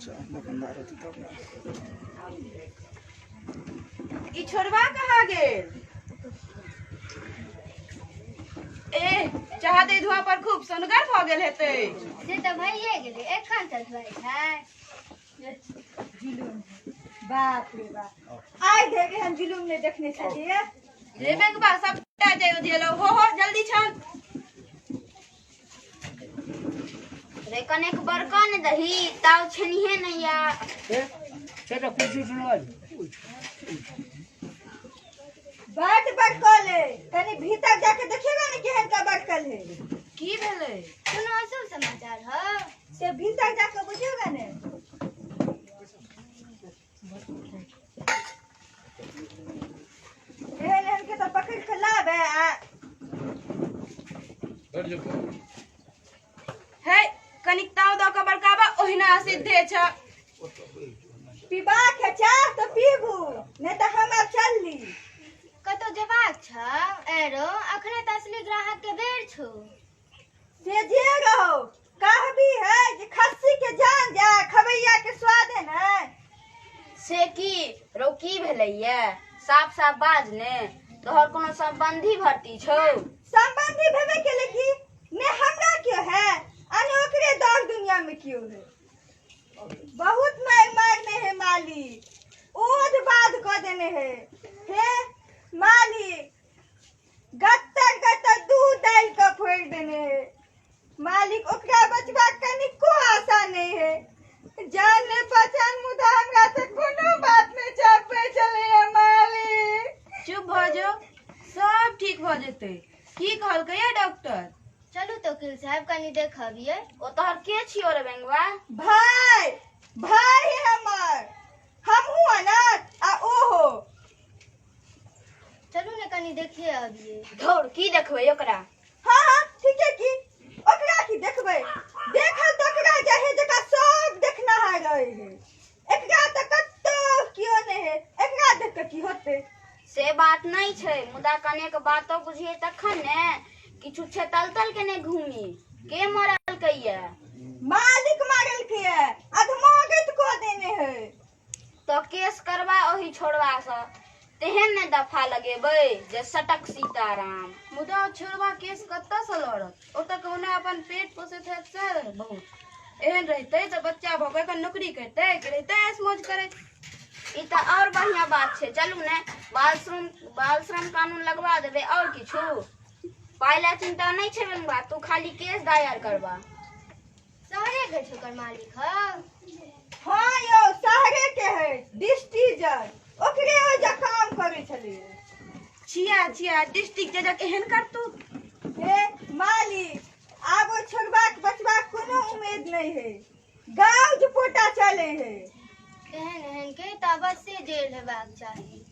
दोकानदार होतै तब ने। ई छोड़वा कहाँ गेल? ए चाह दे धुआं पर खूब सोनगर भऽ गेल हेतै। से तऽ भइए गेलै, एखन तक धोइ छै। जुलुम, बाप रे बाप, आइ धरि एहन जुलुम नहि देखने छलियै। रे बेंगबा, सबटा जाइयो दियलो हो हो जल्दी छन। रे कनेक बड़का ने दही ताव छनिहे नहीं या। सेटा कुर्सी सुनवा। बड बड़कल है, कनि भीतर जाके देखिएगा ने केहन का बड़कल है। की भेलै? कोनो अशुभ समाचार हो? से भीतर जाके बुझिएगा ने। एहन एहन के तऽ पकड़ के लाबे आ हे कनिक ताव दऽ कऽ बड़काबा, ओहिना सिद्धे छ। पीबाक है चाह तऽ पीबू, नहि तऽ हम आब चलली। कतौ जेबाक छ? एरो अखने तऽ असली ग्राहक के बेर छौ। से जे रहो, कहबी है जे खस्सी के जान जा खबैया के स्वाद है ने। से की रौ, की भेलैया? साफ साफ बाज ने, तोहर कोनो संबंधी भर्ती छौ? संबंधी भेबे केले की ने, हमरा क्यों है आ ने ओकरे दौड़ दुनिया में क्यों है। बहुत मार मारने है मालिक, ओध बाध कऽ देने है। हे मालिक, गत्तर गत्तर दूध डालि कऽ फोड़ि देने है मालिक। ओकरा बचबाक कनिको आशा नहीं है। जान ने पहचान, मुदा हमरा से कोनो बात नहीं छापे चले है मालिक। चुप भऽ जो, सब ठीक भऽ जेतै। की कहलकै या डॉक्टर? चलू तो वकील साहब, कनी देखबियै। ओ तोहर के छियो रे बेंगवा? भाई, भाई है हमर, हमहूँ अनाथ आ ओहो। चलू ने कनी देखिए अबियै। धौर, की देखबै ओकरा? हाँ हाँ ठीक है, की ओकरा की देखबै? देखल तऽ ओकरा जाहे जकरा सब देखनाहार रहे है। एकरा तऽ कतौ केओ नहि है, एकरा देख कऽ की होतै? से बात नहीं छै, मुदा कनेक बातो बुझिए तखन ने। किछु छै तल तल के ने घूमी के मरलकै? मालिक मारलकै है, अधमौगत कऽ देने है। तो केस करबा ओहि छोड़वा से, तेहन ने दफा लगेबै जे सटक सीताराम। मुदा ओ छोड़वा केस कतऽ से लड़त? ओ तऽ कहुना अपन पेट पोसैत हैत से बहुत। एहन रहितै तऽ बच्चा भऽ कऽ एखन नौकरी करितै कि रहितै ऐश मौज करैत? ई तऽ और बढ़िया बात छै। चलू ने, बाल श्रम बाल श्रम कानून लगवा देबै। और किछु पाइ ला चिंता नहीं छै बेंगबा, तू खाली केस दायर करबा। शहरे के छै ओकर मालिक? हौ हाँ यौ, शहरे के है, डिस्ट्रिक्ट जज, ओकरे ओहि काम करै छलियै। छिया छिया, डिस्ट्रिक्ट जजक एहन करतूत? हे मालिक, आब ओ छोड़बाक बचबाक कोनो उम्मीद नहीं है, गाँव झपोटा चले है। एहन एहन के तऽ अवश्य जेल हेबाक चाही।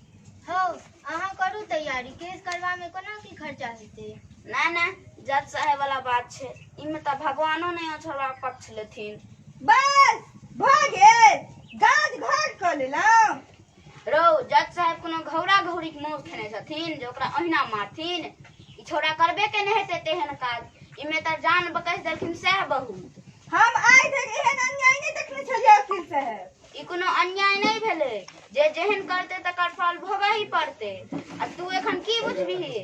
हौ, अहाँ करू तैयारी। केस करबामे कोना की खर्चा हेतै? ना ना, जज साहेब वाला बात छै, इमे तऽ भगवानो नहीं छोड़वा पक्ष लेथिन। बस भऽ गेल, गाँज घर कऽ लेलहुँ। रौ, जज साहेब कोनो घौरा घौरीके मौस खेने छथिन जे ओकरा ओहिना मारथिन? ई छौड़ा करबे के नहि हेतै तेहन काज। इमे तऽ जान बकसि देलखिन सएह बहुत। हम आइ धरि एहन अन्याय नहि देखने छलियै वकील साहेब। ई कोनो अन्याय नहि भेलै, जे जेहन करतै तकर फल भोगही पड़तै। आ तू एखन की बुझबिही?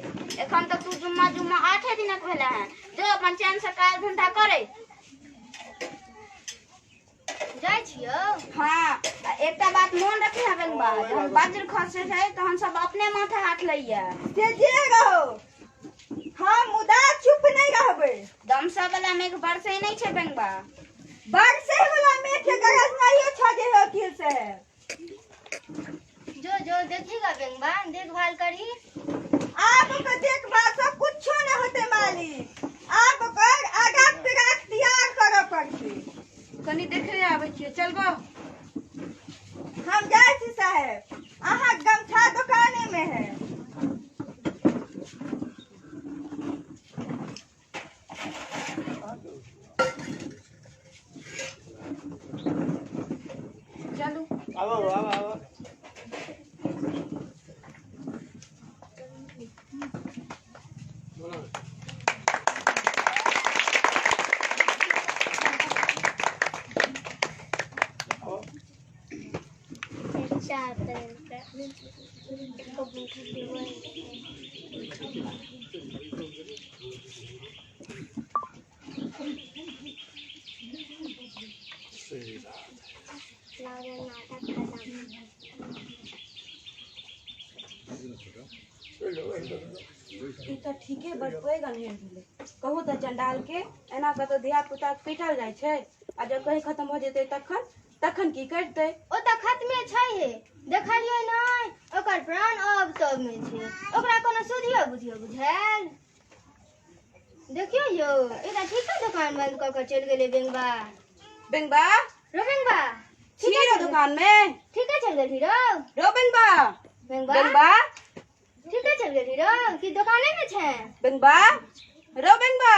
एखन तऽ तू जुम्मा जुम्मा 8 दिनक भेलै हँ। जो अपन चैनसँ काज धंधा करै। जाइ छियौ। हाँ, आ एकटा बात मोन रखी है बेंगबा, जहन वज्र खसै छै तहन सब अपने माथे हाथ लैया। से जे रहो, हम मुदा चुप नहि रहबै। दमसा वाला मेघ बरसै नहि छै बेंगबा। बरसै वाला मेघ के गरजनाइयो छ जे है वकील साहेब। जो जो देखिएगा बेंगबा, देखभाल करही। आब ओकर देखभाल सब कुछो नहि होतै मालिक, आब ओकर आगा फिराक तैयार करऽ पड़तै। कनि देखने आबै छियै, चलबो? हम जाइ छी साहेब, अहाँ गमछा दोकाने में है। चलू। आबो आबो आबो। ई तऽ ठीके बड़ पैघ अन्हेर भेलै। कहू तऽ चंडाल के एना कतौ धिया पुता के पीटल जाइ छै आ जब कहीं खत्म भऽ जेतै तखन तखन की करतै? ओ तऽ खत्मे छै हे, देखलियै नहि ओकर प्राण अब तब मे छै, ओकरा कोनो सुधियो बुझियो बुझायल? देखियौ यौ, एकटा ठीके दोकान बंद कऽ के चलि गेलै बेंगबा। बेंगबा रो बेंगबा, छी रो दुकान में? ठीके चलि गेलही रौ। रो बेंगबा, बेंगबा बेंगबा ठीके चलि गेलही रौ कि दोकाने मे छै? बेंगबा रो बेंगबा,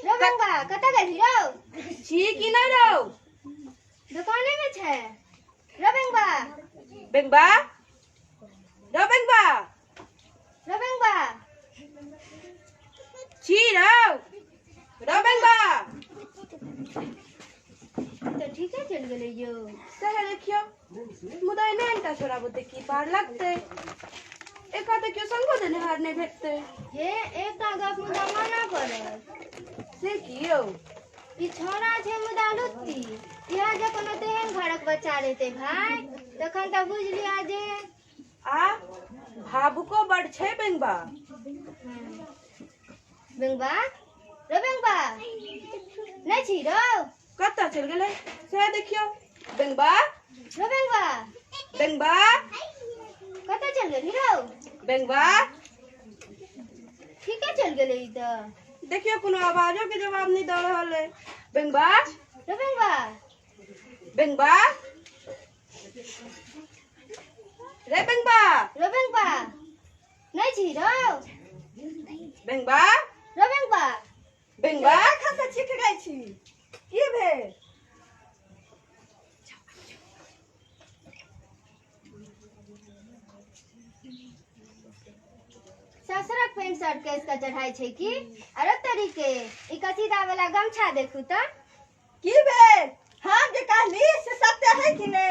रो बेंगबा कतऽ गेलही रौ? छी कि नहि रौ? दोकाने मे छै। रो बेंगबा, बेंगबा रो बेंगबा, रो बेंगबा छी रौ, रो बेंगबा। तऽ ठीके चलि गेलै यौ। सएह देखियौ, मुदा एना एनका छोड़ा बुते की पार लगतै? एका तऽ केओ संगो देनिहार नहि भेटतै। हे एकटा गप मुदा मानऽ पड़त। से की यौ? ई छौड़ा छै मुदा लुत्ती, इएह जे कोनो तेहन घरक बच्चा रहितै भाय तखन तऽ बुझि लिअ जे आ भावुको बड छै बेंगबा। बेंगबा रो बेंगबा नहि छी रौ? कतऽ चलि गेलै सएह देखियौ। बेंगबा रो बेंगबा, बेंगबा कतऽ चलि गेलही रौ? बेंगबा ठीके चलि गेलै ई तऽ। देखियौ कोनो आवाजो के जवाब नहि दऽ रहल है। बेंगबा रो बेंगबा, बेंगबा रे बेंगबा, रो बेंगबा नहि छी रौ? बेंगबा रो बेंगबा, बेंगबा कखन से चीख गई छी, की भेल? ससुरक पेंट शर्ट केस के चढ़ाई छै की? अरे तरीके ई कसीदा वाला गमछा देखू तऽ। की भेल? हम जे कहली से सत्य है कि ने?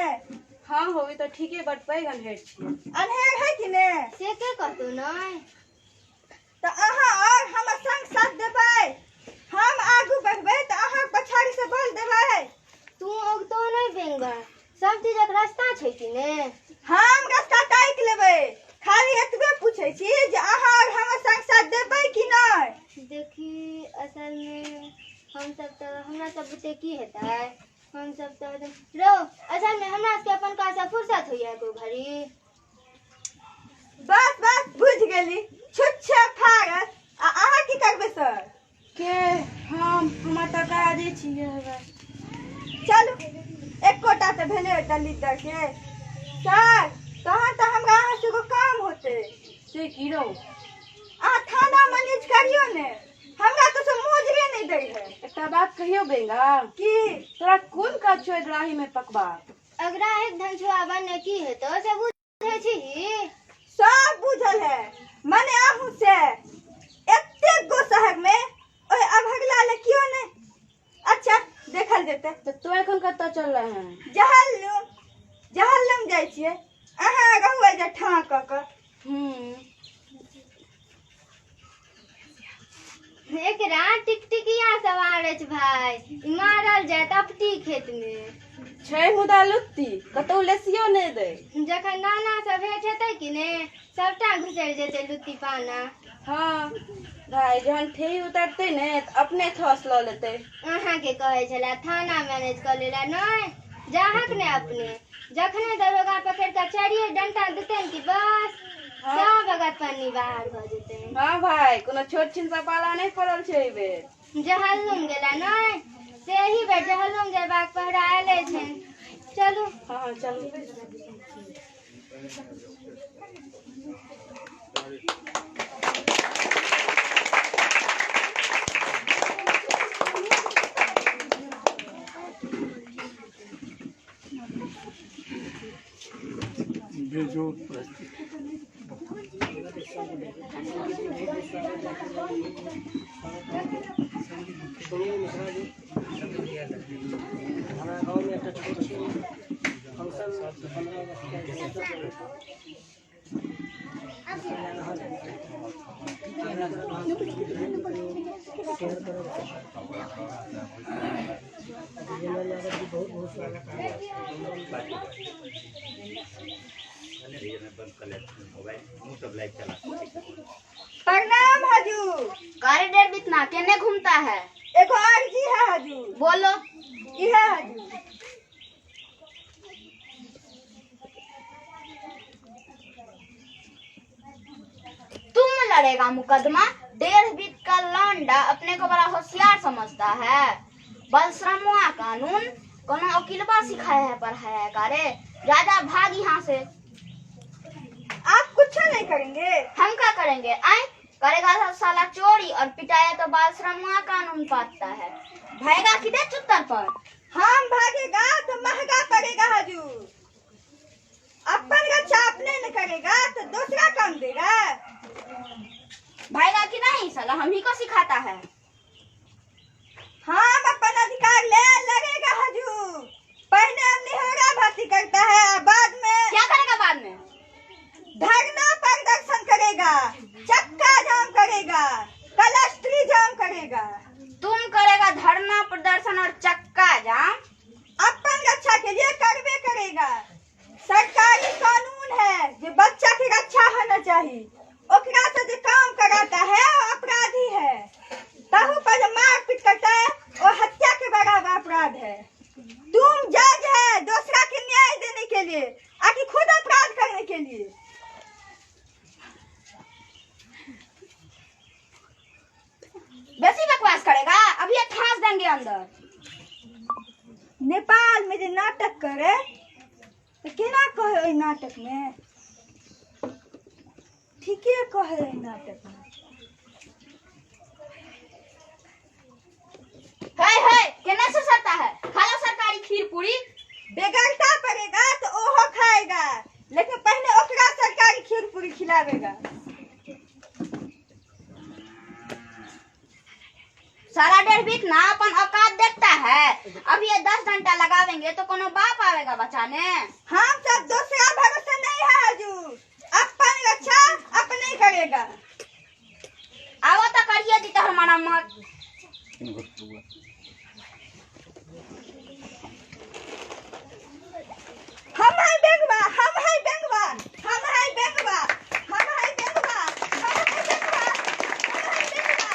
हाँ हो, ई तऽ ठीके बड़ पैघ अन्हेर छियै। अन्हेर है कि ने? से के कहतौ नहि? तऽ अहाँ और हमर संग साथ देबै, हम आगू बढ़बै तऽ अहाँ पछाड़ी से बल देबै। तू औगतो नहि बेंगबा, सब चीजक रास्ता छै कि ने? हम रास्ता ताकि लेबै, खाली एतबे पूछै छी जे अहाँ और हमर संग साथ देबै कि नहि? देखी असल में हम सब तऽ हमरा सब बुते की हेतै, हम सब तऽ रौ असल में हमरा सबके अपन काज से फुर्सत होइया एको घड़ी? बस बस बुझि गेली, छुच्छे फारस। आ अहाँ की करबै सर? के हम हमरा तऽ काजे छियै बस। चलू एकोटा तऽ भेलै दलित के। सर तहन तऽ हमरा अहाँ से एगो काम होतै। से की रौ? अहाँ थाना मैनेज करियौ ने, हमरा तऽ से मोजरे नहि दै है। एकटा बात कहियौ बेंगा? की? तोरा कोन काज छौ अगराही में पकबा? अगराहीक धनछुआ बनने की हेतौ से बुझै छी? सब बुझल है, मने अहूँ से एतेक गो शहर में ओहि अभगला ले क्यों नहीं? अच्छा देखल जेतै। तऽ तू एखन कतऽ चल रहे हैं? जहल्लुम, जहल्लुम जाइ छियै। अहाँ रहू एहिजा ठाँ कऽ कऽ। एकरा टिकटिकिया सवार अछि भाय, ई मारल जायत अपटी खेत में छै मुदा लुत्ती कतौ लेसियो नहि दै। जखन नाना से भेंट हेतै कि ने सबटा घुसरि जेतै लुत्ती पाना। हाँ भाय, जहन ठेही उतरतै ने तऽ अपने थस लऽ लेतै। अहाँके कहै छलै थाना मैनेज कऽ लेला, नहि जाहक ने अपने जखने दरोगा पकड़ि कऽ चारिये डंटा देतनि कि बस सब अगत पन्नी बाहर भऽ जेतै। हाँ भाय, कोनो छोट छिन सपाला नहि पड़ल छै एहि बेर। जहल्लुम गेला नहि से एहि बेर जहल्लुम जयबाक पहरा आयले छै। चलू। हाँ चलू। बेजोड़ परिस्थिति। सुनील मिश्रा जी, हमरा गाँवमे एकटा छोट छिन फंक्शन प्रणाम हजूर। करे डेढ़ बितना केने घूमता है? एगो अर्जी है हजूर। बोलो। की है हजूर? तुम लड़ेगा मुकदमा? 1.5 बीत का लौंडा अपने को बड़ा होशियार समझता है। बलश्रमुआ कानून कोनो वकीलबा सिखाया है पढ़ाया है कारे? राजा भाग यहाँ से। आप कुछ नहीं करेंगे? हम क्या करेंगे? आए करेगा तो साला चोरी और पिटाया तो बालश्रमुआ कानून पाता है। भागेगा किधर चुत्तर पर? हम भागेगा तो महंगा पड़ेगा हजूर। अपन रक्षा अपने न करेगा तो दूसरा कौन देगा? भागेगा कि नहीं? साला हम ही को सिखाता है। हम अपन अधिकार ले लड़ेगा हजूर। पहले हम निहोरा भाती करता है, बाद में क्या करेगा? बाद में धरना प्रदर्शन करेगा, चक्का जाम करेगा, कलस्ट्री जाम करेगा। तुम करेगा धरना प्रदर्शन और चक्का जाम? अपन रक्षा के लिए करवे करेगा। सरकारी कानून है जो बच्चा के रक्षा होना चाहिए। ओकरा से जो काम कराता है वो अपराधी है। ताहू पर जो मारपीट करता है वो हत्या के बराबर अपराध है। तुम जज है दूसरा के न्याय देने के लिए, आखिर खुद अपराध करने के लिए। बेसी बकवास करेगा अभी ये फांस देंगे अंदर। नेपाल में जो नाटक करे तो केना कहे ओहि नाटक में? ठीके कहे ओहि नाटक में। है है केना से सरता है? खा लो सरकारी खीर पूरी। बेगरता पड़ेगा तो ओहो खाएगा, लेकिन पहले ओकरा सरकारी खीर पूरी खिलावेगा। सारा 1.5 बीत ना अपन औकात देखता है। अब ये 10 घंटा लगावेंगे तो कोनो बाप आवेगा बचाने। हम सब दूसरा भरोसा नहीं है हजूर। अपन रक्षा अपने करेगा। आवो तो करिए दी तो हमारा मत। हम है बेंगवा, हम है बेंगवा, हम है बेंगवा, हम है बेंगवा, हम है बेंगवा, हम है बेंगवा।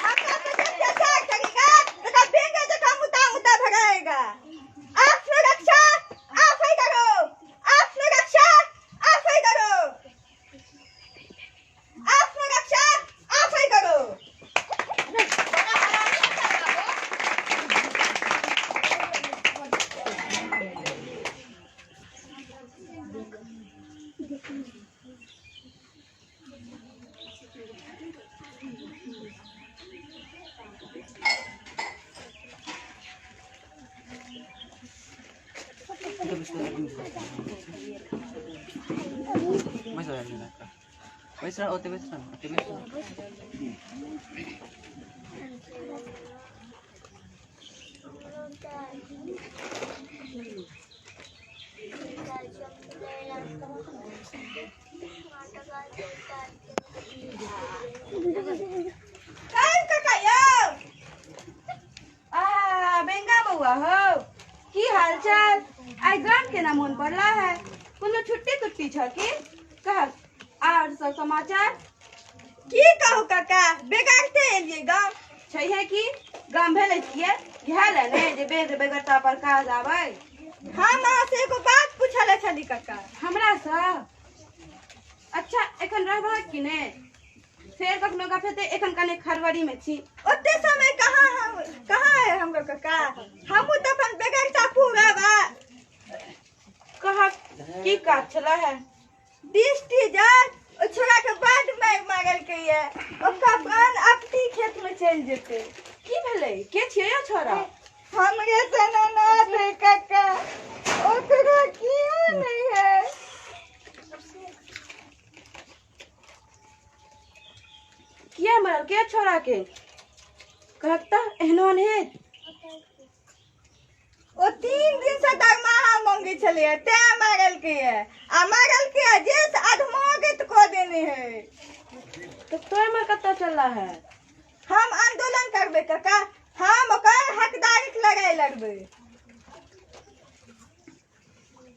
हम तो अत्याचार करेगा तो बेंगे जका मुता मुता भगाएगा। आत्मरक्षा आप ही करो, आत्मरक्षा आप ही करो, आत्मरक्षा आप ही करो। बेंगा बउआ हो, की हाल चाल? आइ गाम केना मोन पड़ला है? कोनो छुट्टी तुट्टी छ की? कह आर सब समाचार। की कहू काका, बेगारते एलियै गाम। छैहे की गाम भेलै किए? इएह ले ने जे बेग बेगरता पर काज आबै। हम अहाँ से एगो बात पूछले छली काका। हमरा से? अच्छा एखन रहबह कि ने? फेर कखनो गप हेतै, एखन कने खरबड़ी में छी। ओते समय कहाँ हम कहाँ है हमरो काका? हमहूँ तऽ अपन बेगरता पूरब। कह की काज छला है? दृष्टि जल ओ छोरा के बड मारि मारलकै ये, ओकर प्राण अपनी खेत में चलि जेतै। की भेलै? के छियै यौ छोरा? हमरे से ननद है काका, ओकरो कियो नहीं है। किया मरल के छोरा के? कहक तऽ एहनो अनहेत। ओ 3 दिन से दरमाहा मंगे छलैया तें मारलकै है आ मारलकै है जे से अधमोगत कऽ देने है। तऽ तों एम्हर कतऽ चलला है? हम आंदोलन करबै काका, हम ओकर हकदारीक लड़ाई लड़बै।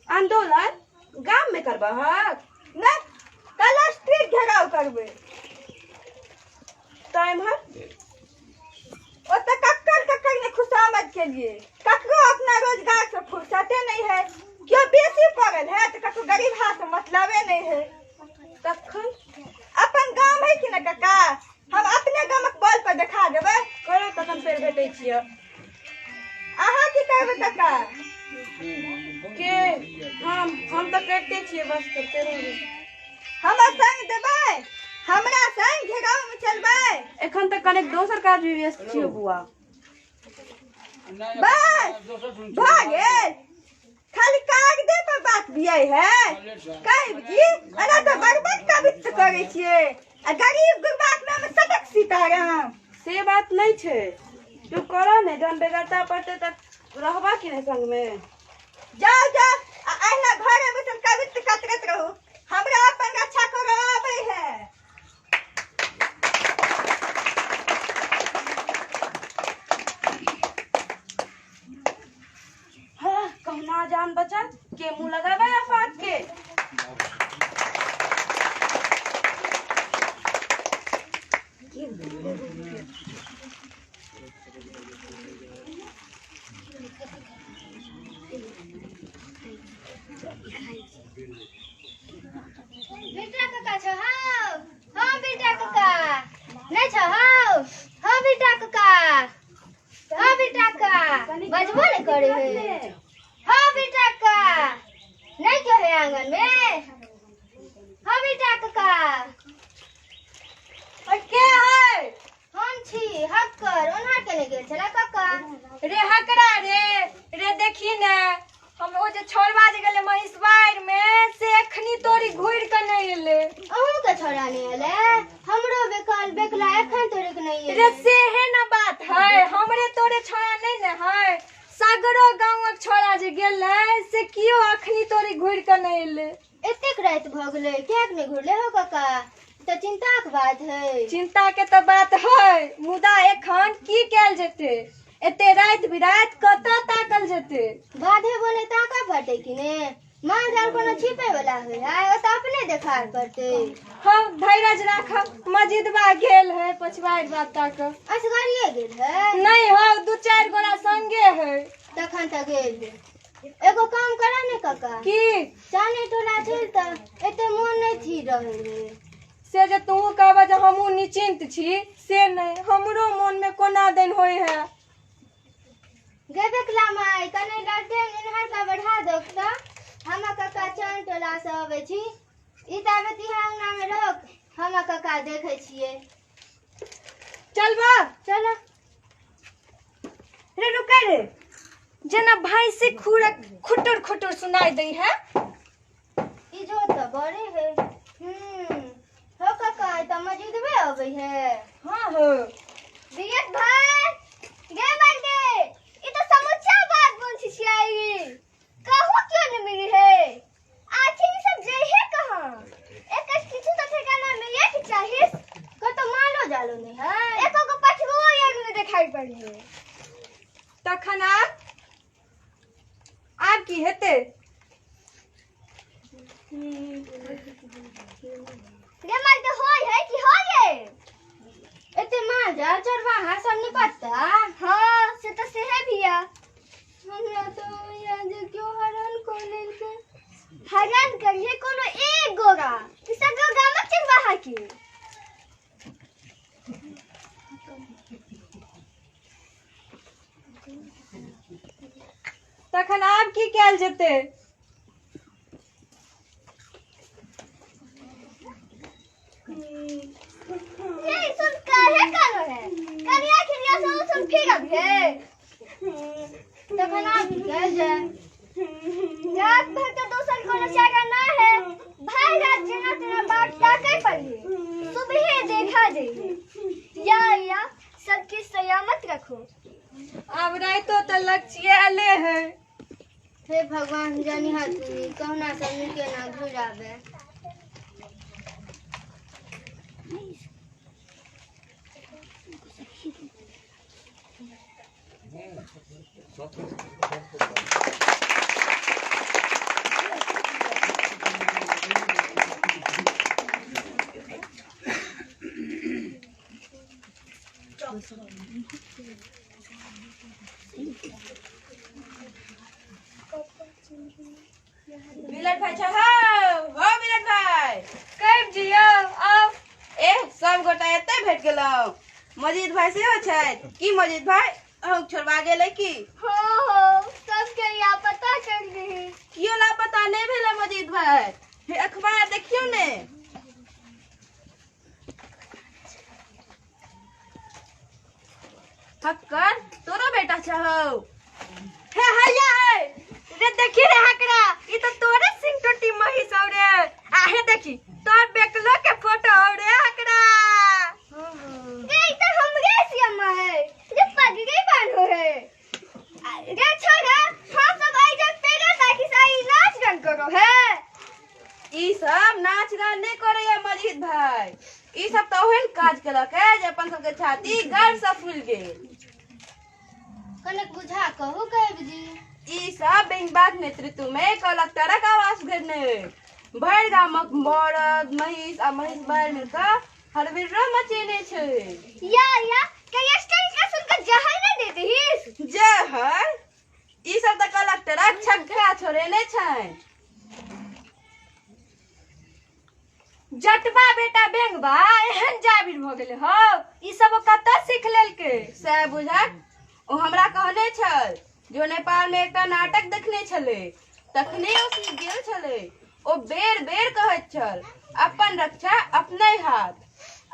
आंदोलन गाम में करबहक? नहि, कलस्ट्रीट घेराव करबै। तऽ एम्हर ओतऽ कक्कर कक्कर ने खुशामद केलिए, ककरो अपना रोजगार से फुर्सते नहीं है, केओ बेसी पड़ल है तऽ ककरो गरीबहा से मतलबे नहीं है। तखन अपन गाम है कि ने काका, हम अपने गामक बल पर देखा देबै। करऽ तखन फेर भेटै छियै। अहाँ की करबै काका? के हम तऽ करिते छियै, बस करिते रहबै। हमर संग देबै? हमरा संग घेराव में चलबै? एखन तऽ कनेक दोसर काज में व्यस्त छियौ बुआ। बस भऽ गेल, खाली कागजे पर बात बियै है। कहब की एना तऽ बड़ कवित्त करै छियै आ गरीब गुरबाक नाम सटक सीताराम। से बात नहि छै, तू करऽ ने, जहन बेगरता पड़तै तऽ रहबा कि नहि संगमे? जाउ जाउ आ अहिना घरे बैसल कवित्त कतरैत रहू, हमरा अपन रक्षा करऽ आबै है। हाँ, कहुना जान बचल, के मुँह लगाबै आफात के। बेटा काका छौ? हौ हाँ बेटा काका नहि छौ? हौ हाँ बेटा काका, हाँ बेटा काका बजबो नहि करे है। हाँ बेटा काका नहीं क्यों है आंगन में? हाँ बेटा काका। और के है? हम छी हक्कर, ओन्हर केने गेल छला काका? रे हकरा रे, रे देखी ने, हम ओ जे छोड़बा जे गेलै महिषबारि में से एखनी तोरी घुरि कऽ नहि एलै। अहूँ के छोड़ा नहि एलै? हमरो बेकल बेकला एखन तोरे के नहि रे एलै। सेहे न बात है, हमरे तोरे छोड़ा नहि ने है, सगरो गाँवक छोड़ा जे गेलै से कियो अखनी तोरी घुरि कऽ नहि एलै। एतेक राति भऽ गेलै, किएक नहि घुरलै हो काका? तऽ चिंताक बात है। चिंता के तऽ बात है, मुदा एखन की कयल जेतै? एते राति बिराति कतऽ ताकल जेतै? बाधे बोले ताकऽ पड़तै कि ने? माल जाल कोनो छिपे वाला होइ है? ओ तऽ अपने देखार पड़तै। हँ धैर्य राखब, मजिदबा गेल है पछुआरि बात ताकऽ। असगरिये गेल है? नहि हौ, 2-4 गोरा संगे है। तखन तऽ गेल है। एगो काम करा ने काका। की? चाने टोला चल तऽ एते मोन नहि थिर रहै है। से जे तू कहबह जे हमहूँ निश्चिन्त छी से नहि, हमरो मोन में कोना दिन होइ है। गे बेकला माय, कने ललटेन इन्हर का बढ़ा दो तऽ। हम काका चान टोला से अबै छी, ई ताबे तिहा अंगना में रहक, हम काका देखै छियै। चलबा? चल। रे रुकै रे, जेना भैंसी खुरक खुटुर खुटुर सुनाई दै है। ई जो तऽ बड़े है। हो काका, ई तऽ मजिदबे अबै है। हाँ हो। विवेक भाई, गे बंदे, ई तऽ समुच्चा बात बोल छियै, कहू क्यों नहीं मिली है? आखिर ई सब जइहे कहाँ? एकर किछु तऽ ठिकाना मिले के चाही। कतौ मालो जालो नहीं है, एको गो पछुओ यार नहीं देखाई पड़ी है। तखन आब आब की हेतै? गे मार के होय है कि हो गे? एते माल जाल चरवाहा सब निपत्ता। हाँ से तऽ सेहे भैया, हमरा तो या जे क्यों हरण को लेलकै। हरण करिए कोनो एक गोरा कि सगरो गामक चरवाहा की? तखन आब की कयल जेतै? ये सुन काहे कानो है? कनिया खिरिया सब सुन फिरब है। तखन आब की कयल जाय? रात भर तो दोसर कोनो चारा ना है, भाई रात जेना तेना बाट ताकै पड़ी, सुबहे देखा जाइए। या या सबकी सयामत रखो। आब राइतो तऽ लक्षियाले है। हे भगवान जानी हाथ कहुना सब नीके ना घुर आबे। मिलट भाई छहो हो मिलट भाई कब जियो आब। ए सब गोटा एते भेट गेलौ। मजीद भाई सेहो छथि की? मजीद भाई अहूँ छोड़वा गेलै की? हो हो सबके या पता चल गई। कियो लापता नहि भेलै मजीद भाई? हे अखबार देखियौ ने। हक्कर तोरो बेटा छहो। हे हैया है रे, देखी रे हकरा, ई तो तोरे सिंह टोटी महीस हौ रे। आ हे देखी तोर बेकलो के फोटो हौ रे हकरा। गे तो हमरे सियमा है जे पगड़ी बांधो है रे छोरा। हम सब आई जब पेगा ताकि साई नाच गान करो है। ई सब नाच गान नहि करैया मजीद भाई, ई सब तऽ ओहन काज केलक है जे अपन सबके छाती गर्व से फूल गेल। कनक बुझा कहू कहब जी। ई सब बेंगबाक नेतृत्व में कलक्टरक आवास घेरने भरि गामक मरद महीस आ महीस बाहर मिलकऽ हरबिर्रो मचेने छै। या या कहीं स्टाइल का सुनकर जहर न दे दहीस। जहर? ई सब तऽ कलक्टरक छक्का छोड़ेने छै। जटबा बेटा बेंगबा एहन जाबिर भऽ गेलै हौ, ई सब ओ कतऽ सीख लेलकै? सएह बुझक, ओ हमरा कहने छल जे ओ नेपाल में एकटा नाटक देखने छलै तखने ओ सीख गेल छलै। ओ बेर बेर कहैत छल अपन रक्षा अपने हाथ।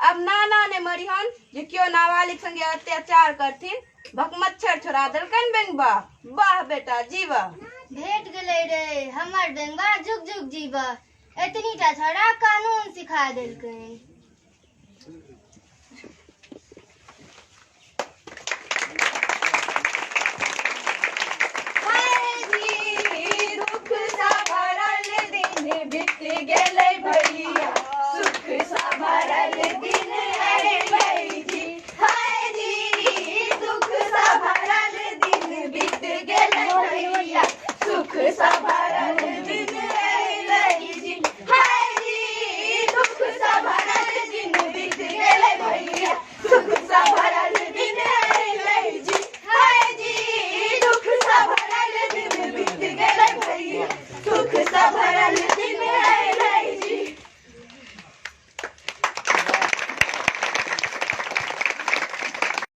अब नाना ने मरिहन जे केओ नाबालिग संगे अत्याचार करथिन, भकमच्छर छोड़ा देलकनि बेंगबा। वाह बेटा जीवा। भेट गेलै रे हमर बेंगबा, जुग जुग जीवा। एतनी टा छोरा कानून सिखा देलकै।